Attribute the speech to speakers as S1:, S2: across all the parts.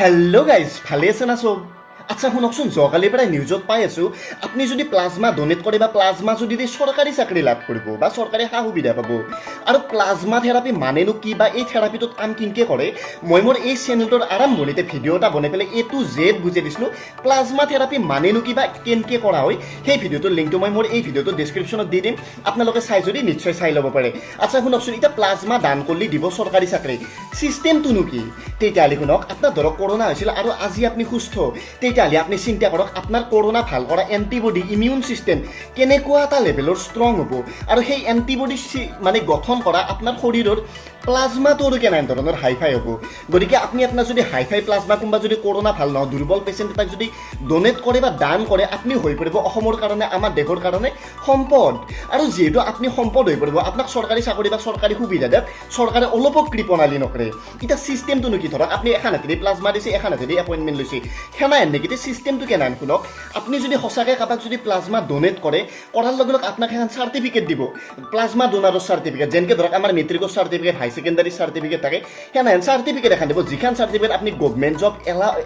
S1: Hello' guys, ভালে আছে না চব? আচ্ছা শুনকচোন, যোৱাকালিৰ পৰাই নিউজত পাই আছোঁ, আপুনি যদি প্লাজমা ডনেট কৰে বা প্লাজমা যদি দি চৰকাৰী চাকৰি লাভ কৰিব বা চৰকাৰী সা সুবিধা পাব। আৰু প্লাজমা থেৰাপি মানেনো কি বা এই থেৰাপিটোত কাম কেনেকৈ কৰে, মই মোৰ এই চেনেলটোৰ আৰম্ভণিতে ভিডিঅ' এটা বনাই পেলাই এ টু জেড বুজাই দিছিলোঁ, প্লাজমা থেৰাপি মানেনো কি বা কেনেকৈ কৰা হয়। সেই ভিডিঅ'টোৰ লিংকটো মই মোৰ এই ভিডিঅ'টোৰ ডিছক্ৰিপশ্যনত দি দিম, আপোনালোকে চাই যদি নিশ্চয় চাই ল'ব পাৰে। আচ্ছা শুনকচোন, এতিয়া প্লাজমা দান কৰিলে দিব চৰকাৰী চাকৰি, চিষ্টেমটোনো কি? তেতিয়াহ'লে শুনক, আপোনাৰ ধৰক কৰোণা হৈছিল আৰু আজি আপুনি সুস্থ। তেতিয়াহ'লে আপুনি চিন্তা কৰক, আপোনাৰ কৰোণা ভাল কৰা এণ্টিবডি, ইমিউন ছিষ্টেম কেনেকুৱা এটা লেভেলৰ ষ্ট্ৰং হ'ব আৰু সেই এণ্টিবডি মানে গঠন কৰা আপোনাৰ শৰীৰৰ প্লাজমাটো আৰু কেনে ধৰণৰ হাই ফাই হ'ব। গতিকে আপুনি আপোনাৰ যদি হাই ফাই প্লাজমা কোনোবা যদি কৰোণা ভাল নহয় দুৰ্বল পেচেণ্ট এটাক যদি ডনেট কৰে বা দান কৰে, আপুনি হৈ পৰিব অসমৰ কাৰণে, আমাৰ দেশৰ কাৰণে সম্পদ। আৰু যিহেতু আপুনি সম্পদ হৈ পৰিব, আপোনাক চৰকাৰী চাকৰি বা চৰকাৰী সুবিধা দিয়াত চৰকাৰে অলপো কৃপণালি নকৰে। এতিয়া চিষ্টেমটোনো কি? ধৰক আপুনি এখন হাতেদি প্লাজমা দিছে, এখন হাতেদি এপইণ্টমেণ্ট লৈছে, সেনাহেন নেকি? চিষ্টেমটো কেনেহেন শুনক। আপুনি যদি সঁচাকৈ কাৰোবাক যদি প্লাজমা ডনেট কৰে, কৰাৰ লগে লগে আপোনাক এখন চাৰ্টিফিকেট দিব, প্লাজমা ডোনাৰৰ চাৰ্টিফিকেট। যেনেকৈ ধৰক আমাৰ মেট্ৰিকৰ চাৰ্টিফিকেট, হাই ছেকেণ্ডাৰী চাৰ্টিফিকেট থাকে, সেনেহেন চাৰ্টিফিকেট এখন দিব, যিখন চাৰ্টিফিকেট আপুনি গভমেণ্ট জব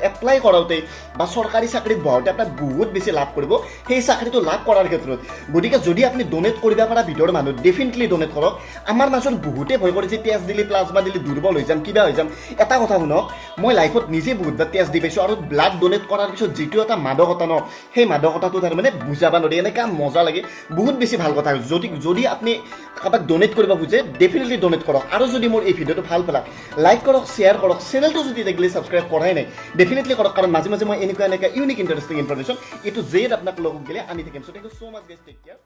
S1: এপ্লাই কৰাওঁতে বা চৰকাৰী চাকৰিত বহাওঁতে আপোনাক বহুত বেছি লাভ কৰিব সেই চাকৰিটো লাভ কৰাৰ ক্ষেত্ৰত। গতিকে যদি আপুনি ডনেট কৰিব পৰা বিধৰ মানুহ, ডেফিনেটলি ডনেট কৰক। আমাৰ মাজত বহুতে ভয় কৰে যে তেজ দিলে, প্লাজমা দিলে দুৰ্বল হৈ যাম, কিবা হৈ যাম। এটা কথা শুনক, মই লাইফত নিজে বহুতবাৰ তেজ দি পাইছোঁ আৰু ব্লাড ডনেট কৰাৰ পিছত যিটো এটা মাদকতা ন, সেই মাদকতাটো তাৰমানে বুজাব নোৱাৰি, এনেকুৱা মজা লাগে। বহুত বেছি ভাল কথা। যদি আপুনি কাৰোবাক ডনেট কৰিব খোজে, ডেফিনেটলি ডনেট কৰক। আৰু যদি মোৰ এই ভিডিঅ'টো ভাল পালাক, লাইক কৰক, শ্বেয়াৰ কৰক। চেনেলটো যদি দেখিলে ছাবস্ক্ৰাইব কৰাই নাই, ডেফিনেটলি কৰক, কাৰণ মাজে মাজে মই এনেকুৱা এনেকুৱা unique, interesting information A to Z আপোনাক লগত গ'লে আনি থাকিম। So thank you so much, guys, take care.